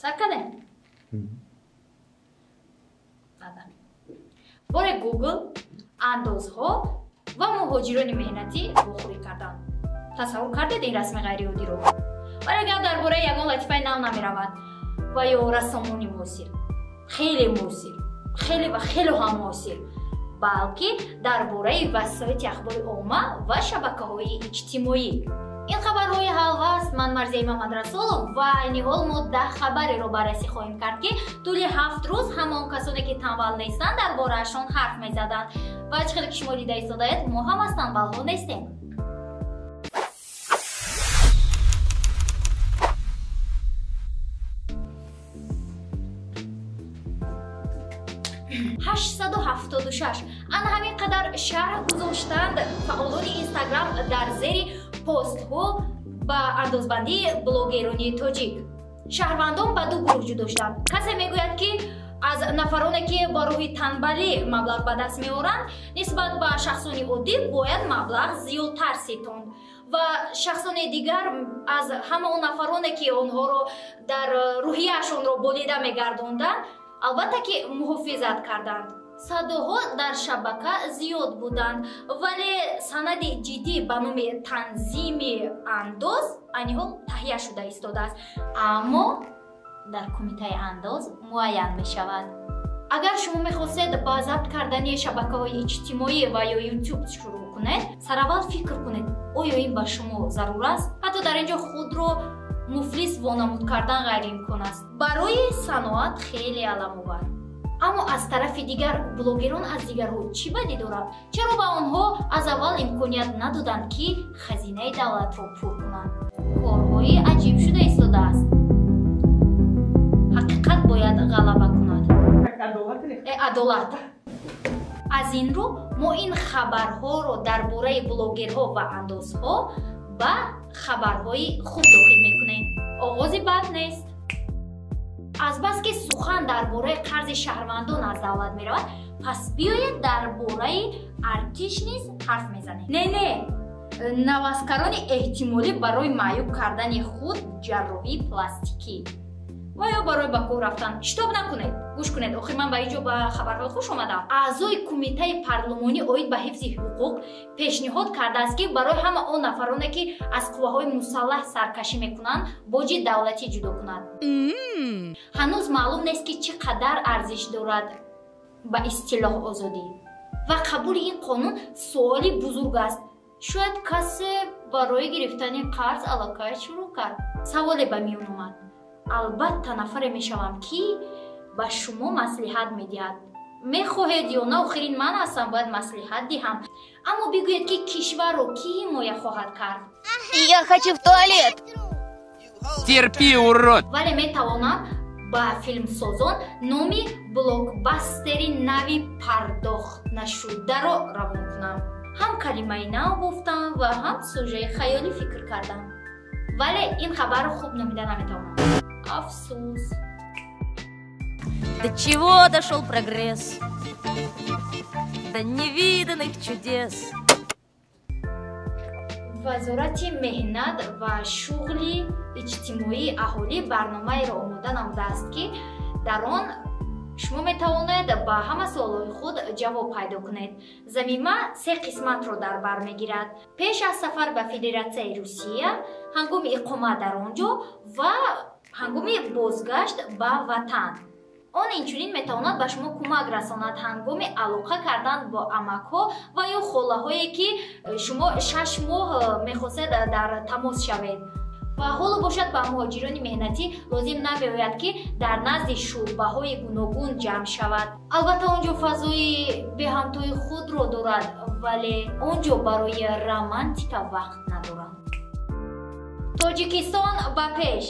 Сар кардем? Боре Google, андозҳо ва муҳоҷирони меҳнатӣ вохӯрӣ карданд. Тасаввур кардед ин расми ғайриоддиро? Вале гап дар бораи ягон латифаи нав намеравад ва ё рассомони муосир, хеле муосир, хеле ва хеле ҳам муосир, балки дар бораи васоити ахбори омма ва шабакаҳои иҷтимоӣ. Ин хабарҳои ҳалва аст. Ман Марзияи Мамадрасулов ва айни ҳол мо 10 хабареро баррасӣ хоҳем кард, ки тӯли 7 рӯз ҳамон касоне ки танбал нестанд дар бораашон ҳарф мезаданд. Ва чӣ хеле ки шумо дида истодаед, мо ҳам аз танбалҳо нестем. 876 ана ҳамин қадар шарҳ гузоштанд фаъолони Инстаграм дар зери постҳо ба андозбандии блогерони тоҷик. Шаҳрвандон ба ду гурӯҳ ҷудо шуданд. Касе мегӯяд, ки аз нафароне, ки ба роҳи танбалӣ маблағ ба даст меоранд, нисбат ба шахсони оддӣ бояд маблағ зиёдтар ситонд, ва шахсони дигар аз ҳама он нафароне, ки онҳоро дар рӯҳияшонро болида мегардонданд, албатта ки муҳофизат карданд. Садоҳо дар шабака зиёд буданд, вале санади ҷиддӣ ба номи танзими андоз айни ҳол таҳия шуда истодааст, аммо дар кумитаи андоз муайян мешавад. Агар шумо мехостед ба забт кардани шабакаҳои иҷтимоӣ ва ё YouTube шурӯъ кунед, сараввал фикр кунед, оё ин ба шумо зарур аст? Ҳатто дар ин ҷо худро муфлис вонамуд кардан ғайриимкон аст. Барои саноат хеле аламовар. Аммо аз тарафи дигар блогерон аз дигарҳо чӣ бадӣ доранд? Чаро ба онҳо аз аввал имконият надоданд, ки хазинаи давлатро пур кунанд? Корҳои аҷиб шуда истодааст. Ҳақиқат бояд ғалаба кунад. Адолат. Аз ин рӯ мо ин хабарҳоро дар бораи блогерҳо ва андозҳо ба хабарҳои хуб дохил мекунем. Оғози бад нест. Азбаски сухан дар бораи қарзи шаҳрвандон аз давлат меравад, пас биёед дар бораи артиш низ ҳарф мезанем. Не, не, наваскарони эҳтимолӣ барои маъюб кардани худ ҷарроҳии пластикӣ ва ё барои ба кӯҳ рафтан. Шитоб накунед, гӯш кунед, охир ман ба ин ҷо ба хабарҳои хуш омадам. Аъзои кумитаи парлумонӣ оид ба ҳифзи ҳуқуқ пешниҳод кардааст, ки барои ҳама он нафароне, ки аз қувваҳои мусаллаҳ саркашӣ мекунанд, боҷи давлатӣ ҷудо кунад. Ҳанӯз маълум нест, ки чӣ қадар арзиш дорад ба истилоҳ озодӣ. Ва қабули ин қонун суоли бузург аст. Шояд касе барои гирифтани қарз аллакай шурӯъ кард. Саволе ба миён омад. Албатта нафаре мешавам, ки ба шумо маслиҳат медиҳад. Мехоҳед ё на, охирин ман ҳастам, бояд маслиҳат диҳам. Аммо бигӯед, ки кишварро кӣ ҳимоя хоҳад кард? Я хочу в туалет! Терпи, урод! Вале метавонам ба филмсозон номи блокбастери нави пардохтнашударо равон кунам. Ҳам калимаи нав гуфтам ва ҳам сужаи хаёлӣ фикр кардам. Вале ин хабарро хуб номида наметавонам. Афсӯс. До чего дошел прогресс? До невиданных чудес. Вазорати меҳнат ва шуғли иҷтимоии аҳолӣ барномаеро омода намудааст, ки дар он шумо метавонед ба ҳама суолҳои худ ҷавоб пайдо кунед. Замима 3 қисматро дар бар мегирад: пеш аз сафар ба Федератсияи Русия, ҳангоми иқомат дар он ҷо ва ҳангоми бозгашт ба ватан. Он инчунин метавонад ба шумо кӯмак расонад ҳангоми алоқа кардан бо амакҳо ва ё холаҳое, ки шумо 6 моҳ мехостед дар тамос шавед. Ва ҳоло бошад ба муҳоҷирони меҳнатӣ лозим намеояд, ки дар назди шӯъбаҳои гуногун ҷамъ шавад. Албатта он ҷо фазои беҳамтои худро дорад, вале он ҷо барои романтика вақт надоранд. Тоҷикистон ба пеш.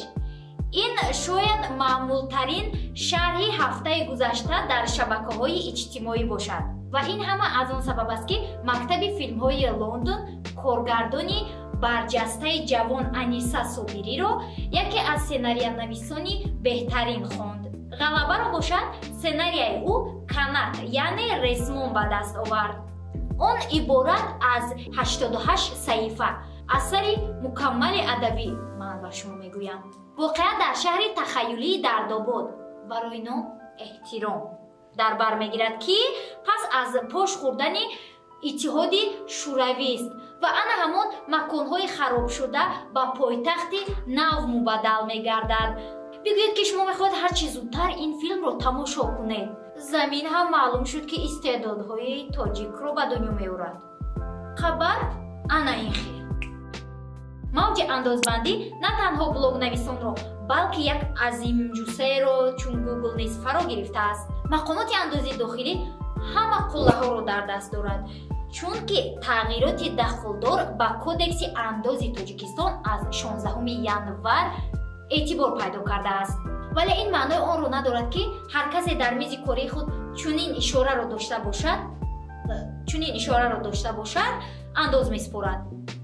Ин шояд маъмултарин шарҳи ҳафтаи гузашта дар шабакаҳои иҷтимоӣ бошад. Ва ин ҳама аз он сабаб аст, ки мактаби филмҳои Лондон коргардони барҷастаи ҷавон Аниса Собириро яке аз сценариянависони беҳтарин хонд. Ғалабаро бошад сценарияи ӯ «Канат», яъне ресмон ба даст овард. Он иборат аз 88 саҳифа, асари мукаммали адабӣ. Ман ба шумо мегӯям. Воқеа дар шаҳри тахаюлии Дардобод барои ном эҳтиром дар бар мегирад, ки пас аз пош хӯрдани Иттиҳоди Шӯравист ва ана ҳамон маконҳои харобшуда ба пойтахти нав мубаддал мегардад. Бигӯед, ки шумо мехоҳед ҳарчи зудтар ин филмро тамошо кунед. Замин ҳам маълум шуд, ки истеъдодҳои тоҷикро ба дунё меорад. Хабар ана ин хел. Мавҷи андозбандӣ на танҳо блогнависонро, балки як азимҷусеро чун Гугл низ фаро гирифтааст. Мақомоти андози дохилӣ ҳама қуллаҳоро дар даст дорад, чунки тағйироти дахлдор ба Кодекси андози Тоҷикистон аз 16 январ эътибор пайдо кардааст. Вале ин маънои онро надорад, ки ҳар касе дар мизи кории худ чунин ишораро дошта бошад, андоз месупорад.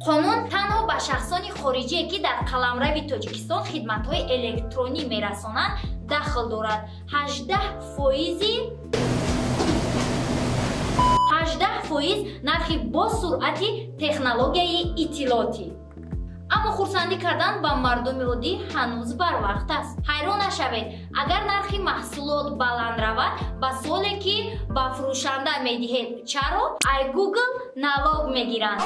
Қонун танҳо ба шахсони хориҷие, ки дар қаламрави Тоҷикистон хидматҳои электронӣ мерасонанд, дахл дорад. 18 фоизи, 18% нархи босуръати технологияи иттилоотӣ. Аммо хурсандӣ кардан ба мардуми оддӣ ҳанӯз барвақт аст. Ҳайрон нашавед, агар нархи маҳсулот баланд равад ба соле, ки ба фурӯшанда медиҳед. Чаро ай Гугл налог мегиранд?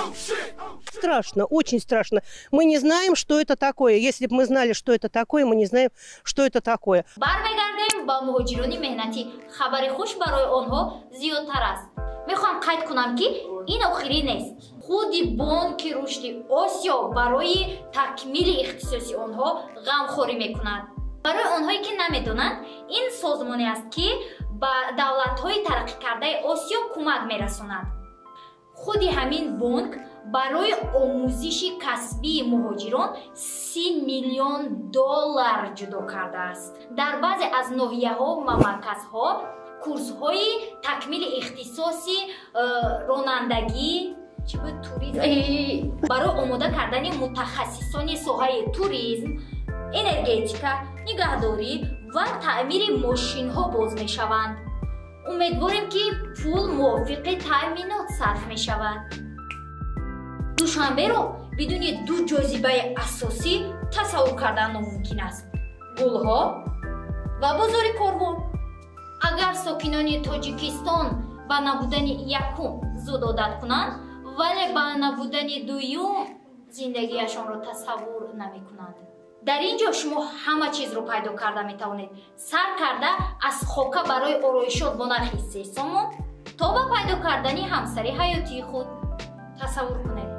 Страшно, очень страшно. Мы не знаем, что это такое. Если бы мы знали, что это такое, мы не знаем, что это такое. Бармегардем ба муҳоҷирони меҳнатӣ. Хабари хуш барои онҳо зиёдтар аст. Мехоҳам қайд кунам, ки ин охирӣ нест. Худи Бонки рушди Осиё барои такмили ихтисоси онҳо ғамхорӣ мекунад. Барои онҳое, ки намедонанд, ин созмоне аст, ки ба давлатҳои тараққикардаи Осиё кӯмак мерасонад. Худи ҳамин бонк барои омӯзиши касбии муҳоҷирон 30 миллион доллар ҷудо кардааст. Дар баъзе аз ноҳияҳо ва марказҳо курсҳои такмили ихтисоси ронандагӣ, чӣ буд, туризм, барои омода кардани мутахассисони соҳаи туризм, энергетика, нигаҳдорӣ ва таъмири мошинҳо боз мешаванд. Умедворем, ки пул мувофиқи таъминот сарф мешавад. Душанберо бидуни ду ҷозибаи асосӣ тасаввур кардан номумкин аст: гулҳо ва бозори Корвон. Агар сокинони Тоҷикистон ба набудани якум зуд одат кунанд, вале ба набудани дуюм зиндагиашонро тасаввур намекунанд. Дар ин ҷо шумо ҳама чизро пайдо карда метавонед, сар карда аз хока барои ороишот бо нархи 3 сомон то ба пайдо кардани ҳамсари ҳаётии худ. Тасаввур кунед,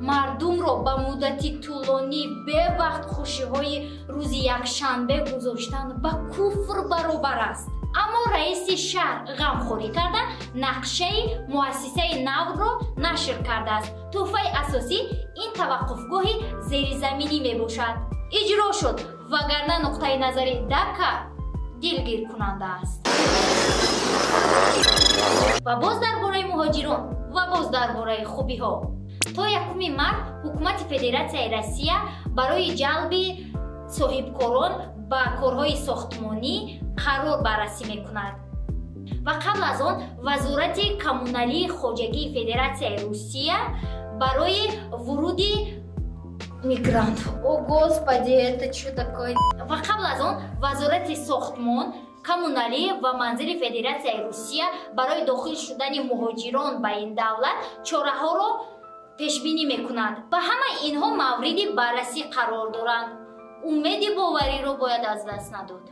мардумро ба муддати тӯлонӣ бевақт хушиҳои рӯзи якшанбе гузоштан ба куфр баробар аст. Аммо раиси шаҳр ғамхорӣ карда, нақшаи муассисаи навро нашр кардааст. Тӯҳфаи асосӣ ин таваққуфгоҳи зеризаминӣ мебошад. Иҷро шуд, вагарна нуқтаи назари дака дилгиркунанда аст. Ва боз дар бораи муҳоҷирон ва боз дар бораи хубиҳо. То 1 март ҳукумати Федератсияи Россия барои ҷалби соҳибкорон ба корҳои сохтмонӣ қарор баррасӣ мекунад. Ва қабл аз он Вазорати коммуналии хоҷагии Федератсияи Русия барои вуруди мигрант, о господи, это что такое, ва қабл аз он Вазорати сохтмон, коммуналӣ ва манзили Федератсияи Русия барои дохил шудани муҳоҷирон ба ин давлат чораҳоро пешбинӣ мекунад. Ва ҳамаи инҳо мавриди баррасӣ қарор доранд. Умеди бовариро бояд аз даст надод.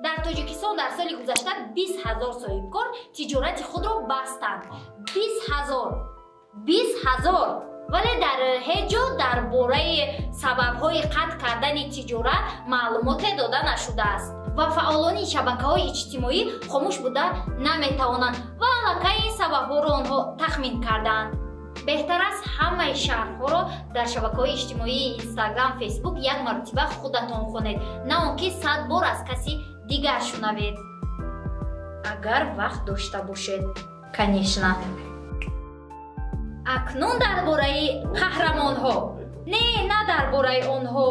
Дар Тоҷикистон дар соли гузашта 20 000 соҳибкор тиҷорати худро бастанд. 20 000, 20 000! Вале дар ҳеҷ ҷо дар бораи сабабҳои қатъ кардани тиҷорат маълумоте дода нашудааст. Ва фаъолони шабакаҳои иҷтимоӣ хомӯш буда наметавонанд ва аллакай ин сабабҳоро онҳо тахмин кардаанд. Беҳтар аст, ҳамаи шарҳҳоро дар шабакаҳои иҷтимоии Инстаграм, Фейсбук як маротиба худатон хонед, на он ки сад бор аз каси дигар шунавед. Агар вақт дошта бошед, конечно. Акнун дар бораи қаҳрамонҳо. Не, на дар бораи онҳо.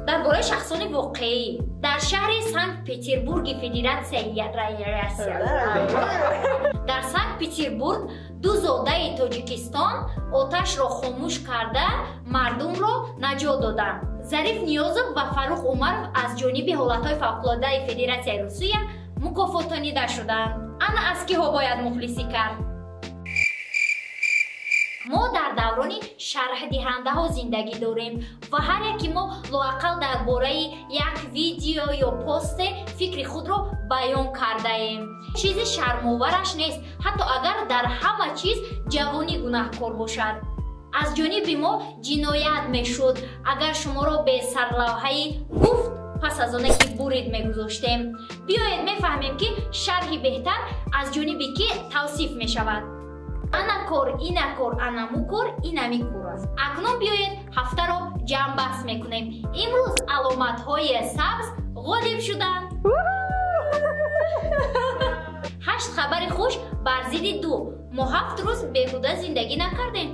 Дар бораи шахсони воқеӣ. Дар шаҳри Санкт-Петербурги Федератсияи Россия, дар Санкт-Петербург ду зодаи Тоҷикистон оташро хомӯш карда, мардумро наҷот доданд. Зариф Ниёзов ва Фаррух Умаров аз ҷониби ҳолатҳои фавқулодаи Федератсияи Русия мукофотонида шуданд. Ана аз киҳо бояд мухлисӣ кард. Мо дар даврони шарҳдиҳандаҳо зиндагӣ дорем ва ҳар яке мо лоақал дар бораи як видео ё посте фикри худро баён кардаем. Чизи шармовараш нест, ҳатто агар дар ҳама чиз ҷавонӣ гунаҳкор бошад. Аз ҷониби мо ҷиноят мешуд, агар шуморо бесарлавҳаи гуфт пас аз оне ки бурид мегузоштем. Биёед мефаҳмем, ки шарҳи беҳтар аз ҷониби кӣ тавсиф мешавад. Ана кор, ина кор, анаму кор, инами кор аст. Акнун биёед ҳафтаро ҷамъбаст мекунем. Имрӯз аломатҳои сабз ғолиб шуданд. 8 хабари хуш бар зидди 2. Мо 7 рӯз беҳуда зиндагӣ накардем.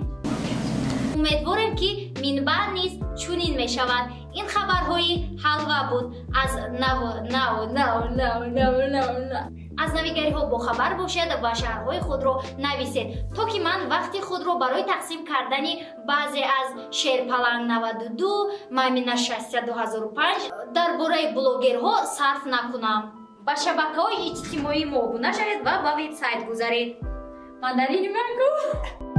Умедворем, ки минбаъд низ чунин мешавад. Ин хабарҳои ҳалва буд аз нав нав нав нав нав нав нав. Аз навигариҳо бохабар бошед ва шарҳҳои худро нависед, то ки ман вақти худро барои тақсим кардани баъзе аз Шерпаланг 92, Мамина 6 2005 дар бораи блогерҳо сарф накунам. Ба шабакаҳои иҷтимоӣ мо обуна шавед ва ба вебсайт гузаред. Мандарини ман гуфт.